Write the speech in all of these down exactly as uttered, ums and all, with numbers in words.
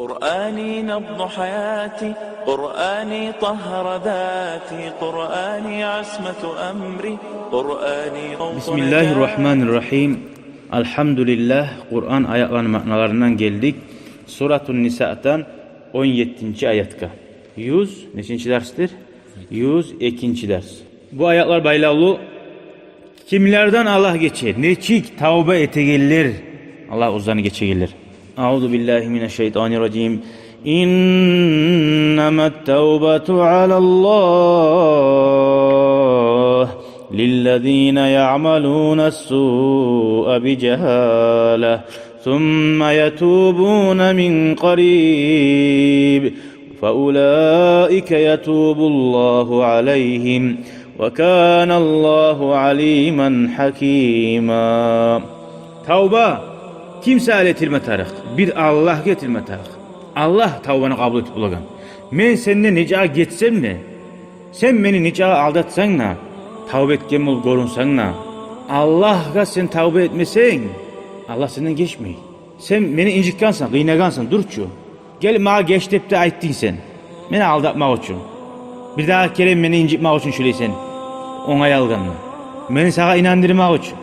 قرآني نبض حياتي، قرآني طهر ذاتي، قرآني عصمة أمري، قرآني طوق بسم الله نجاتي. الرحمن الرحيم. Алгьамдулиллагь, Къуран аятланы маъналарындан гелдик. Суратун Нисадан он еттинчи аятгъа. Юз, нечинчи дарсдыр? Юз экинчи дарс. Бу аятлар байлавлу. Кимлерден Аллагь гече? Нечик тавба этегенлер, Аллагь оьзлени гечегенлер. أعوذ بالله من الشيطان الرجيم. إنما التوبة على الله للذين يعملون السوء بجهالة ثم يتوبون من قريب فأولئك يتوب الله عليهم وكان الله عليما حكيما. Тавба ким саялы этилме тарыкъ? Бир Аллагьгъа этилме тарыкъ. Аллагь тавбаны къабул этип болагъан. Мен сенден нечакъы гечсем де, сен мени нечакъы алдатсанг да, тавба этген болуп гёрюнсенг де, Аллагьгъа сен тавба этмесенг, Аллагь сенден гечмей. Сен мени инжитгенсен, къыйнагъансан, дурчу. Гелип магъа геч деп де айтдынг сен, мени алдатмакъ учун. Бирдагъы керен мени инжитмакъ учун шулай сен онгай алгъанда, мени сагъа инандырмакъ учун.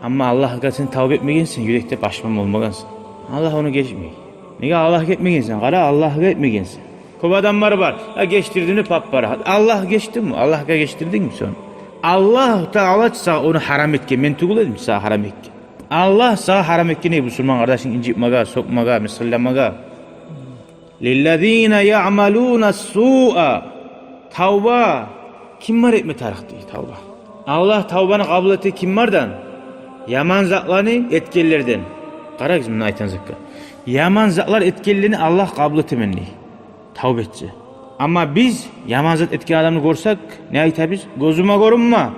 Амма Аллагьгъа сен тавба этмегенсен, юрекде пашман болмагъансан. Аллагь ону гечмей. Неге Аллагьгъа этмегенсен? Къара, Аллагьгъа этмегенсен. Кёп адамлар бар: «Я, гечдирдим», — деп, пап-пара. Аллагь гечдими? Аллагьгъа гечдирдингми сен? Аллагь Таала чы сагъа ону гьарам этген, мен тюгюл эдим чы сагъа гьарам этген. Аллагь сагъа гьарам этген эди бусурман къардашынгны инжитмагъа, сёкмеге, мысгъылламагъа. للذين يعملون السوء. Тавба ким бар этме тарыкъ дей, тавба. Аллагь тавбаны къабул эте ким бардан? Яман затланы этгенлерден. Къарагъыз мунда айтагъан затгъа. Яман затлар этгенлени Аллагь къабул этемен дей, тавба этсе. Амма биз яман зат этген адамны гёрсек, не айтабыз? «Гёзюме гёрюнме,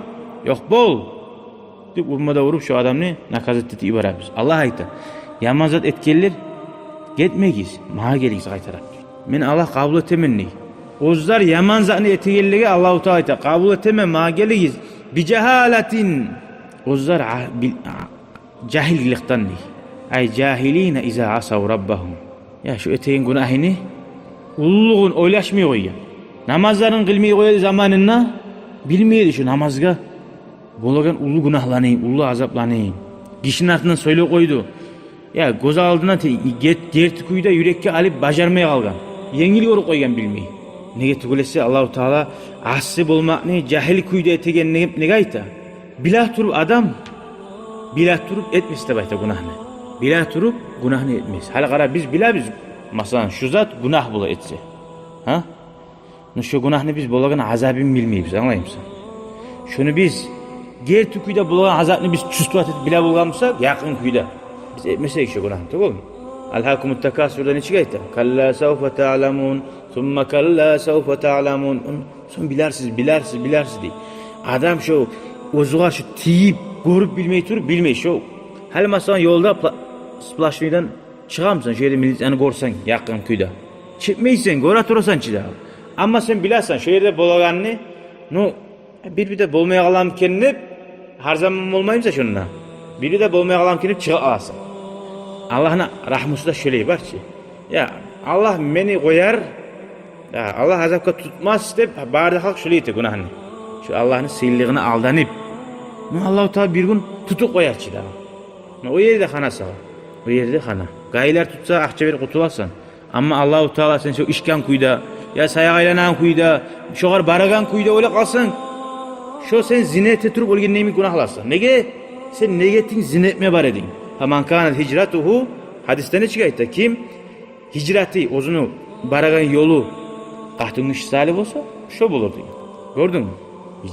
ёкъ бол», — деп, урма да уруп, шо адамны наказать этип йиберебиз. Аллагь айта: «Яман зат этгенлер, гетмегиз, магъа гелигиз къайтарып. Мен Аллагь къабул этемен», — дей. Оьзлер яман затны этегенлеге Аллагьу Таала айта: «Къабул этемен, магъа гелигиз». بجهالة. Оьзлер а-, бил-, а-, жагьилликден дей. أي جاهلين إذا عصوا ربهم. Я, шо этеген гюнагьыны уллулугъун ойлашмай къойгъан. Намазларын къылмай къоя заманында, билмей эди шо намазгъа болагъан уллу гюнагьланы, уллу азапланы. Гишини артындан сёйлеп къойду. Я, гёз алдына те-, гет-, герти кюйде юрекге алып бажармай къалгъан. Енгил гёрюп къойгъан билмей. Неге тюгюл эсе, Аллагьу Таала асси болмакъны жагьил кюйде этегенни неге айта? Биле туруп адам, биле туруп этмес деп айта гюнагьны. Биле туруп гюнагьны этмес. Гьали къара, биз билебиз, масала, шу зат гюнагь бола этсе. Гьа? Ну, шу гюнагьны биз болагъан азабын билмейбиз, англаймысан? Шуну биз, герти кюйде болагъан азапны биз чувствовать этип биле болгъан бусакъ, якъын кюйде, биз этмесек шу гюнагьны, тюгюлмю? ألهاكم التكاثر да нечик айта? كلا سوف تعلمون ثم كلا سوف تعلمون. Сонг билерсиз, билерсиз, билерсиз дей. Адам шо оьзюгъар шо тийип, гёрюп билмей туруп, билмей шо. Гьали, масала, ёлда пла-, сплошнойдан чыгъамысан, шо ерде милицияны гёрсенг, якъын кюйде. Чыкъмайсан, гёре турасан чы дагъы. Амма сен билесен шо ерде болагъанны, ну, бир-бирде болмай къаламы экен деп, гьар заман болмаймысан шонда. Бир-бирде болмай къаламы экен деп чыгъып къаласан. Аллагьны рагьмусу да шолай бар чы. Я, Аллагь мени къояр, я, Аллагь азапгъа тутмас деп, бары да халкъ шолай эте гюнагьны. Шо Аллагьны сыйлылыгъына алданып. Ну, Аллагьу Таала бир гюн тутуп къояр чы дагъы. Ну, о ерде хана сагъа. О ерде хана. Гайлар тутса, акъча берип къутуласан. Амма Аллагьу Таала сен шо ичген кюйде, я саякъ айланагъан кюйде, шогъар барагъан кюйде оьле къалсанг, шо сен зина эте туруп оьлгендейми гюнагьларсан. Неге? Сен негетинг зина этме бар эдинг. فمن كانت هجرته, гьадисде нечик айта? Ким гьижраты, оьзюню барагъан ёлу къатын гиши саялы болса, шо болур деген. Гёрдюнгмю?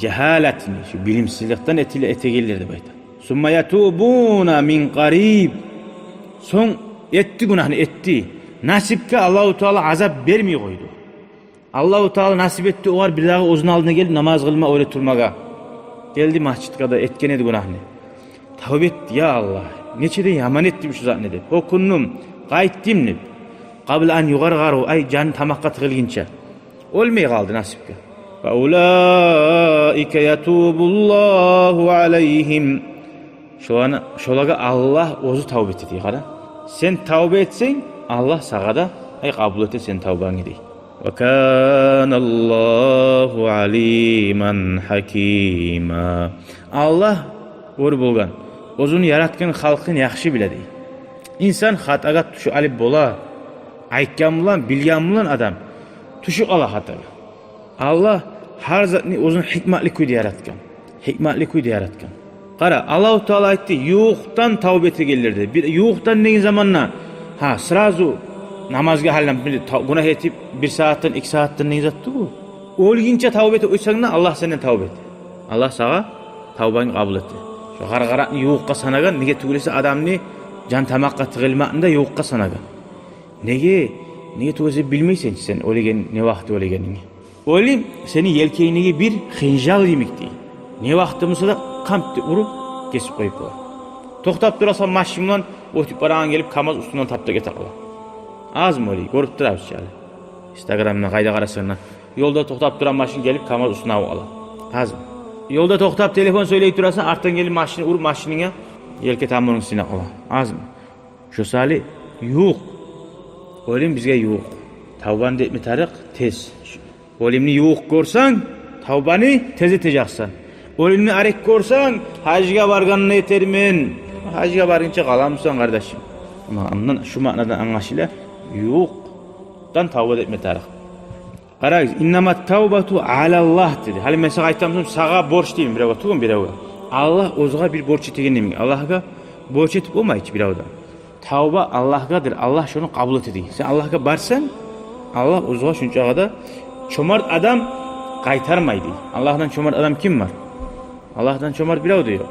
Жагьалатын, шо билимсизликден этиле, этегенлер деп айта. ثم يتوبون من قريب. Сонг этди гюнагьны, этди. Насипге Аллагьу Таала азап бермей къойду. Аллагьу Таала насип этди огъар бирдагъы оьзюню алдына гелип намаз къылма, оьре турмагъа. Гелди межитге де, этген эди гюнагьны. Тавба этди: «Я Аллагь, нече де яман этдим шу затны», — деп. «Гьёкюндюм, къайтдым», — деп. قبل أن يغرغروا, ай, жаны тамакъгъа тыгъылгъынча. Оьлмей къалды насипге. فأولئك يتوب الله عليهم. Шоланы, шолагъа Аллагь оьзю тавба эте дей, къара. Сен тавба этсенг, Аллагь сагъа да Ай, къабул эте сени тавбангны, дей. Ва кана Аллагьу алиман гьакима. Аллагь оьр болгъан, оьзюню яратгъан халкъын яхшы биле, дей. Инсан хатагъа тюшюп алып бола, айтгъан булан, билген булан адам тюшюп ала хатагъа. Аллагь гьар затны оьзюню гьикматлы кюйде яратгъан. Гьикматлы кюйде яратгъан. Къара, Аллагьу Таала айтды, ювукъдан тавба этегенлер де. Бир ювукъдан деген заманда, гьа, сразу намазгъа гьалланып, бир та-, гюнагь этип, бир сагьатдан, эки сагьатдан деген зат тюгюл. Оьлгюнче тавба этип къойсанг да, Аллагь сенден тавба эте. Аллагь сагъа тавбангны къабул эте. Шо гъаргъараны ювукъгъа санагъан, неге тюгюл эсе адамны жан тамакъгъа тыгъылмакъны да ювукъгъа санагъан. Неге? Неге тюгюл эсе билмейсен чи сен оьлеген, не вакъти оьлегенингни. Оьлюм сени елкенгдеги бир хынжал йимик, дей. Не вакъти буса да къамп деп уруп, гесип къоюп бола. Токътап турасан машин булан, оьтюп барагъан гелип, КамАЗ уьстюнден таптап гете къала. Азмы оьлюй? Гёрюп турабыз чы гьали. Инстаграмда къайда къарасанг да, ёлда токътап турагъан машин гелип, КамАЗ уьстюне алып къала. Азмы? Ёлда токътап, телефон сёйлей турасан, артдан гелип машин уруп, машинингни елке тамурунг сынап къала. Азмы? Шо саялы ювукъ. Оьлюм бизге ювукъ. Тавбаны да этме тарыкъ тез. Оьлюмню ювукъ гёрсенг, тавбаны тез этежексен. Оьлюмню арек гёрсенг, гьажгъа баргъанда этермен. Гьажгъа баргъынча къаламысан, къардашым? Ма-, андан, шу маънадан англашыла, ювукъдан тавба да этме тарыкъ. Къарагъыз, иннамат тавбату алаллагь деди. Гьали мен сагъа айтамсам, сагъа борч деймен биревге, тюгюлмю, биревге. Аллагь оьзюгъар бир борч этеген йимик. Аллагьгъа борч этип болмай чы бирев де. Тавба Аллагьгъадыр, Аллагь шону къабул этеди. Сен Аллагьгъа барсанг, Аллагь оьзюгъар шунчагъа да чомарт адам къайтармайды. Аллагьдан чомарт адам ким бар? Аллагьдан чомарт бирев де ёкъ.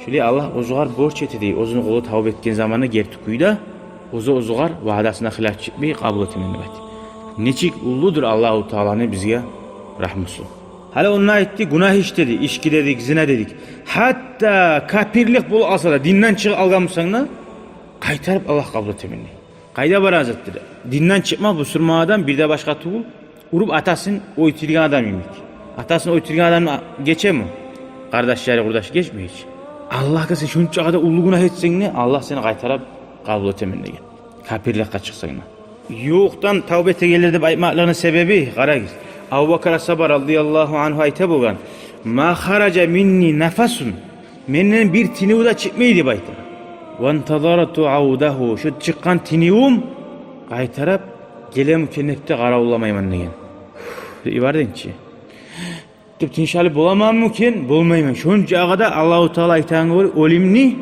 Шолай Аллагь оьзюгъар борч этеди, оьзюню къулу тавба этген заманда герти кюйде, оьзю оьзюгъар ваъдасына хилаф чыкъмай къабул этемен деп айтды. Нечик уллудур Аллагьу Тааланы бизге рагьмусу. Гьали онда айтды, гюнагь иш деди, ички дедик, зина дедик. Гьатта капирлик болуп къалса да, динден чыгъып къалгъан бусанг да, къайтарып Аллагь къабул этемен дей. Къайда барагъан затдыр? Динден чыкъма бусурман адам бир де башгъа тюгюл, уруп атасын оьлтюрген адам йимик. Атасын оьлтюрген адам гечеми? Къардашлары, къурдашы гечмей гьеч. Аллагьгъа сен шунчагъа да уллу гюнагь этсенг де, Аллагь сени къайтарып къабул этемен деген. Капирликге чыкъсанг да. Ювукъдан тавба этегенлер деп айтмакълыгъыны себеби, къарагъыз. Абубакар асгьаба радияллагьу ангьу айта болгъан: «Ма хаража минни нафасун». Менден бир тынув да чыкъмай деп айта. «Вантазарту авдагьу». Шо чыкъгъан тынувум къайтарып гелеми экен деп де къаравулламайман деген. Ибардынчы. Деп тынч алып боламанмы экен? Болмайман. Шончагъа да Аллагьу Таала айтагъангъа гёре оьлюмню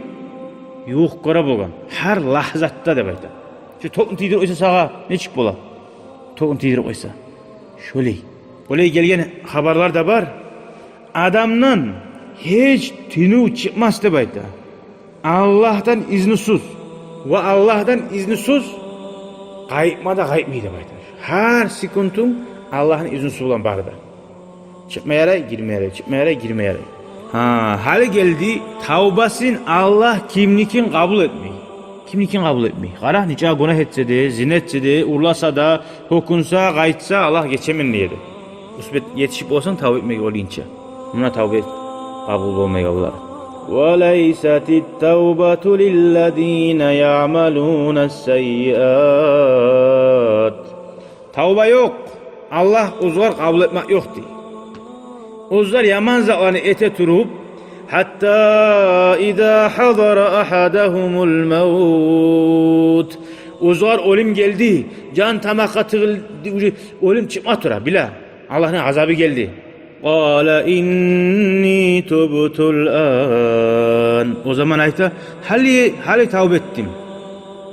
ювукъ гёре болгъан. Гьар лагьзатда деп айта. Шо токъну тийдирип къойса сагъа, нечик бола? Токъну тийдирип къойса. Шолай. Олай гелген хабарлар да бар. Адамдан гьеч тынув чыкъмас деп айта. Аллагьдан изнусуз. Ва Аллагьдан изнусуз къайтма да къайтмай деп айта. Гьар секундунг Аллагьны изнусу булан бары да. Чыкъма ярай, гирме ярай, чыкъма ярай, гирме ярай. Гьа, гьали гелди, тавбасын Аллагь кимникин къабул этмей. Кимникин къабул этмей. Къара, нечакъы гюнагь этсе де, зина этсе де, урласа да, гьёкюнсе, къайтса, Аллагь гечемен дей эди. Успеть етишип болсанг тавба этмеге оьлгюнче. Муна тавба эт, къабул болмай къалар. «Ва лайсатит тавбату лиллазина яъмалунас саййиат». Тавба ёкъ. Аллагь оьзюгер къабул этмек ёкъ дей. Оьзлер яман затланы эте туруп, гьатта иза гьадара агьадагьумул мавт. Оьзлер оьлюм гелди, жан тамакъгъа тыгъылды, уже оьлюм чыкъма тура, биле. Аллагьны азабы гелди. Къала инни тубтул ан. О заман айта, гьали, гьали тавба этдим.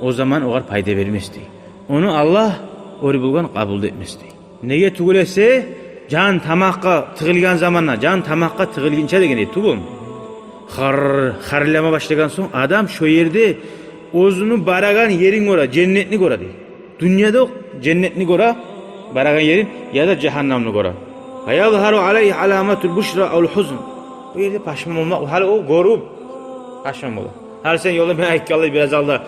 О заман огъар пайда бермес дей. Ону Аллагь оьр болгъан къабул да этмес дей. Неге тюгюл эсе, жан тамакъгъа тыгъылгъан заманда, жан тамакъгъа тыгъылгъынча деген эди тюгюлмю? Хар, харлама башлагъан сонг, адам шо ерде оьзюню барагъан ерин гёре, женнетни гёре дей. Дюньяда окъ женнетни гёре, барагъан ерин, яда жагьаннамны гёре. Фаязгьару алайгьи аламатул бушра авул гьузн. Бу ерде пашман болмакъ, гьали о гёрюп пашман бола. Гьали сен ёлда мен айтгъанлай бираз алда,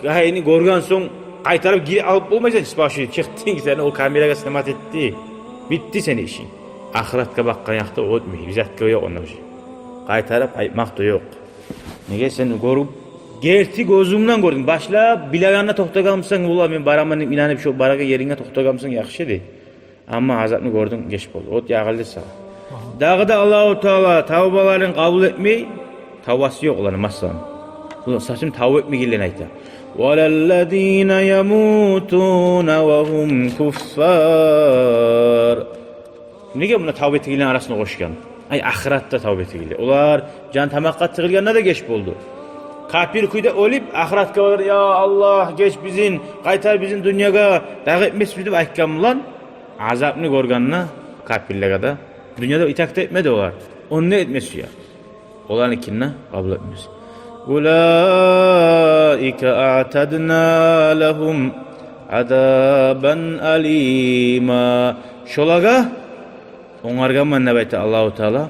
гьайны гёрген сонг къайтарып гирип алып болмайсан, чыспаши чыкъдынг, сени о камерагъа снимать этди. Битди сени ишинг. Ахыратгъа бакъгъан якъда оьтмей, бир зат да ёкъ онда уже. Къайтарып айтмакъ да ёкъ. Неге, сен гёрюп Герти гёзюнгден гёрдюнг. Башлап билегенде токътагъан бусанг, валлагь, мен бараман деп инанып, шо барагъан еринге токътагъан бусанг, яхшы эди. Амма азапны гёрдюнг, геч болду. От ягъылды сагъа. Дагъы да Аллагьу Таала тавбаларын къабул этмей, тавбасы ёкъ оланы, масала. Бу савсем тавба этмегенлени айта. «Валаллазина ямутуна ва гьум куффар». Неге муна тавба этегенлени арасына къошгъан? Ай, ахыратда тавба этегенлер. Олар жан тамакъгъа тыгъылгъанда да геч болду. Капир кюйде оьлюп, ахыратгъа барып: «Я Аллагь, геч бизин, къайтар бизин дюньягъа, дагъы этмесбиз», — деп айтгъан булан, азапны гёргенде капирлеге де, дюньяда итак да этмеди олар. Онда этмес уя. Оланы ким де къабул этмес. «Улаика аътадна лагьум азабан алима». Шолагъа онгаргъанман деп айта Аллагьу Таала,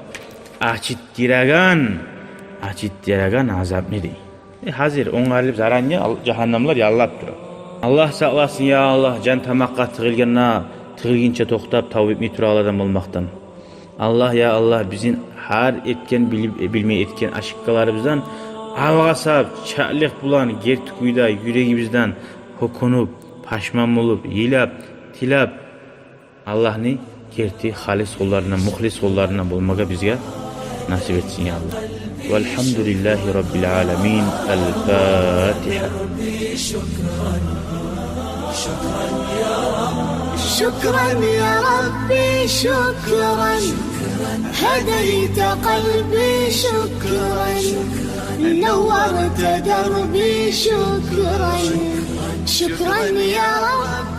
ачытдырагъан, ачытдырагъан азапны дей. Э, гьазир онгарылып заранее ал-, жагьаннамлар яллап тура. Аллагь сакъласын, я Аллагь, жан тамакъгъа тыгъылгъанда, тыгъылгъынча токътап, тавба этмей турагъанлардан болмакъдан. Аллагь, я Аллагь, бизин гьар этген, билип, билмей этген ошибкаларыбыздан алгъасап, чакълыкъ булан, герти кюйде юрегибизден гьёкюнюп, пашман болуп, йылап, тилеп, Аллагьны герти халис къулларындан, мухлис къулларындан болмагъа бизге насип этсин, я Аллагь. Валгьамдулиллагьи раббил аламин. Аль-Фатигьа. شكرا يا ربي، شكرا، هديت قلبي، شكرا، نورت دربي، شكرا، شكرا يا رب.